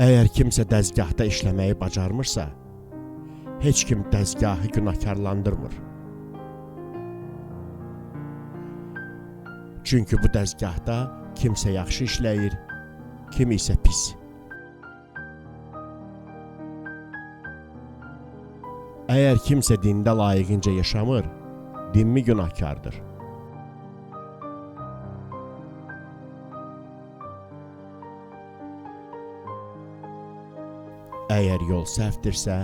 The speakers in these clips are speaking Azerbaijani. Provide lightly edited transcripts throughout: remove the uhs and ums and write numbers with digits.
Əgər kimsə dəzgahda işləməyi bacarmırsa, heç kim dəzgahı günahkarlandırmır. Çünki bu dəzgahda kimsə yaxşı işləyir, kimi isə pis. Əgər kimsə dində layiqincə yaşamır, dinmi günahkardır. Əgər yol səhvdirsə,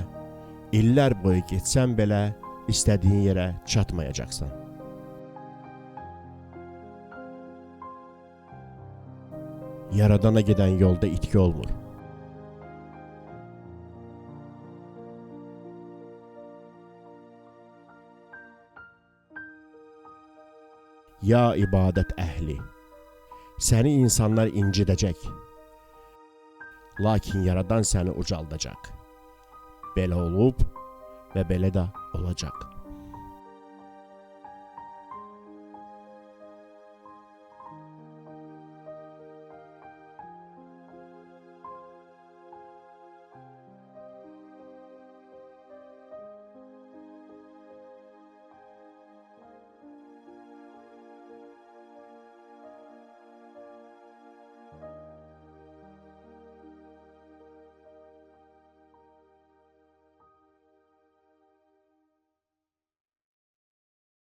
illər boyu getsən belə istədiyin yerə çatmayacaqsan. Yaradana gedən yolda itki olmur. Ya ibadət əhli, səni insanlar incidəcək. Lakin Yaradan səni ucaldacaq. Belə olub və belə də olacaq.